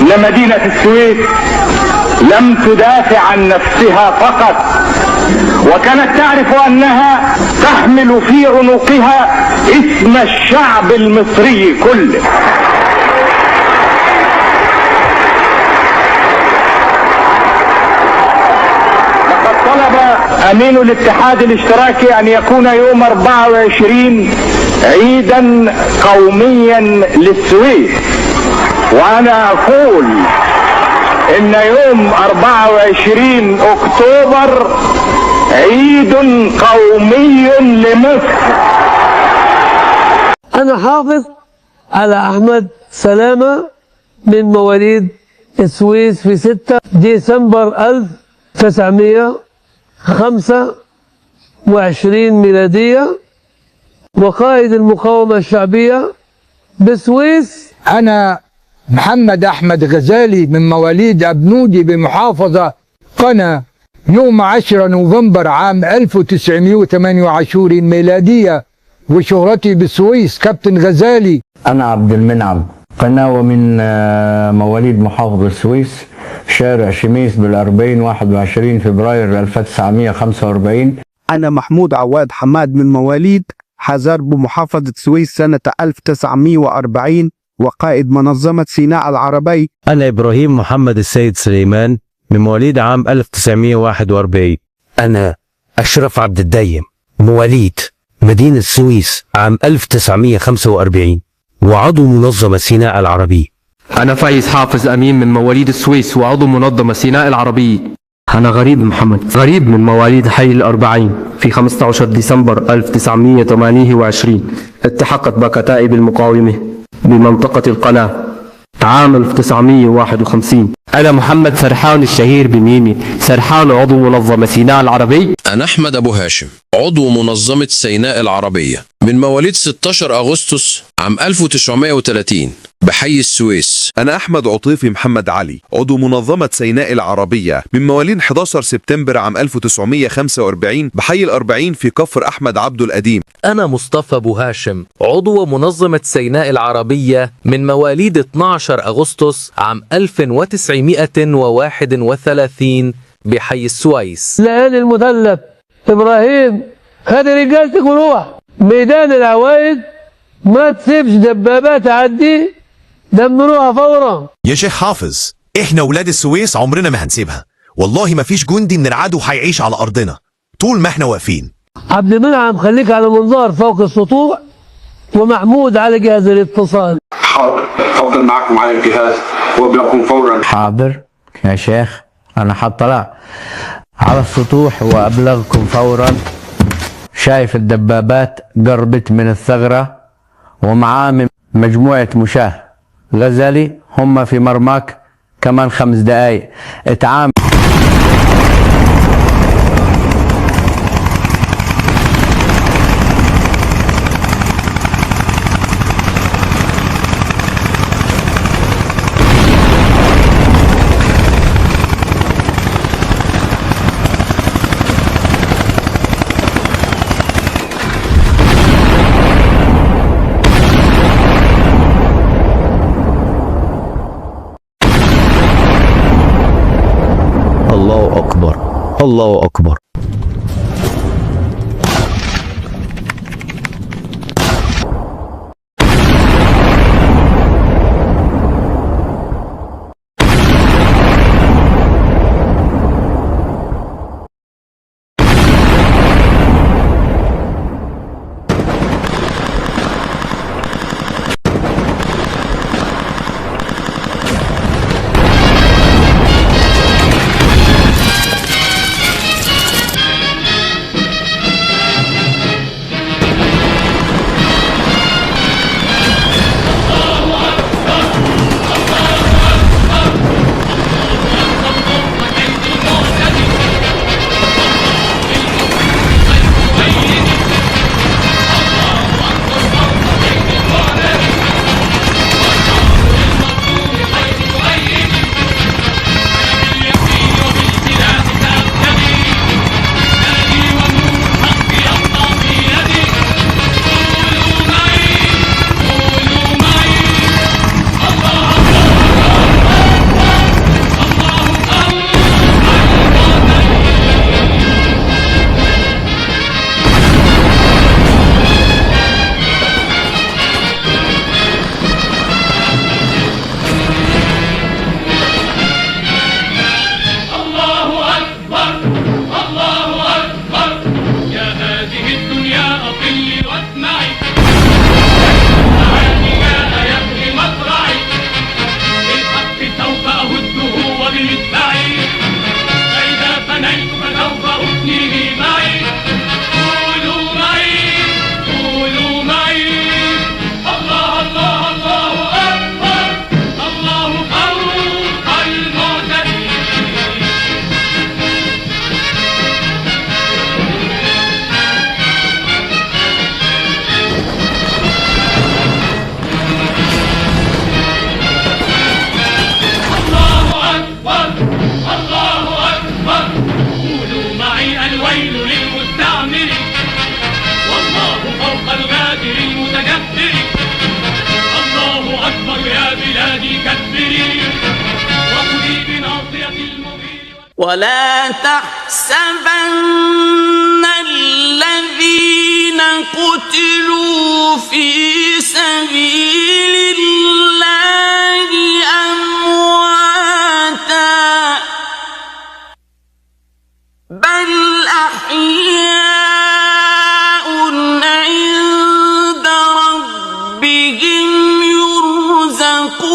إن مدينة السويس لم تدافع عن نفسها فقط، وكانت تعرف أنها تحمل في عنقها اسم الشعب المصري كله. لقد طلب أمين الاتحاد الاشتراكي أن يكون يوم 24 عيدا قوميا للسويس، وأنا أقول إن يوم 24 أكتوبر عيد قومي لمصر. أنا حافظ على أحمد سلامة من مواليد السويس في 6 ديسمبر 1925 ميلادية، وقائد المقاومة الشعبية بالسويس. أنا محمد أحمد غزالي من مواليد أبنودي بمحافظة قنا، يوم 10 نوفمبر عام 1928 ميلادية، وشهرتي بالسويس كابتن غزالي. أنا عبد المنعم قناوة من مواليد محافظة السويس، شارع شميس بالأربعين، 21 فبراير 1945. أنا محمود عواد حماد من مواليد حزر بمحافظة السويس سنة 1940، وقائد منظمة سيناء العربي. أنا إبراهيم محمد السيد سليمان من مواليد عام 1941. أنا أشرف عبد الدايم مواليد مدينة السويس عام 1945 وعضو منظمة سيناء العربية. أنا فايز حافظ أمين من مواليد السويس وعضو منظمة سيناء العربية. أنا غريب محمد غريب من مواليد حي الأربعين في 15 ديسمبر 1928، التحقت بكتائب المقاومة بمنطقة القناة عام 1951. أنا محمد سرحان الشهير بميمي سرحان، عضو منظمة سيناء العربي. أنا أحمد أبو هاشم، عضو منظمة سيناء العربية، من مواليد 16 أغسطس عام 1930 بحي السويس. أنا أحمد عطيفي محمد علي، عضو منظمة سيناء العربية، من مواليد 11 سبتمبر عام 1945 بحي الأربعين في كفر أحمد عبده القديم. أنا مصطفى أبو هاشم، عضو منظمة سيناء العربية، من مواليد 12 أغسطس عام 1931 بحي السويس. ليالي المثلث إبراهيم، خد رجالتك وروح ميدان العوايد، ما تسيبش دبابات تعدي، دمروها فورا. يا شيخ حافظ، احنا ولاد السويس عمرنا ما هنسيبها، والله ما فيش جندي من العدو هيعيش على ارضنا طول ما احنا واقفين. عبد المنعم خليك على منظار فوق السطوع، ومحمود على جهاز الاتصال. حاضر، أفضل معكم على الجهاز وأبلغكم فورا. حاضر يا شيخ، أنا حطلع على السطوح وأبلغكم فورا. شايف الدبابات قربت من الثغرة ومعاه مجموعة مشاة غزالي، هم في مرماك كمان 5 دقايق. اتعامل. الله أكبر، الله أكبر. بلادي كبري وخذي بناصية المغير. ولا تحسبن الذين قتلوا في سبيل الله أمواتا بل أحياء عند ربهم يرزقون.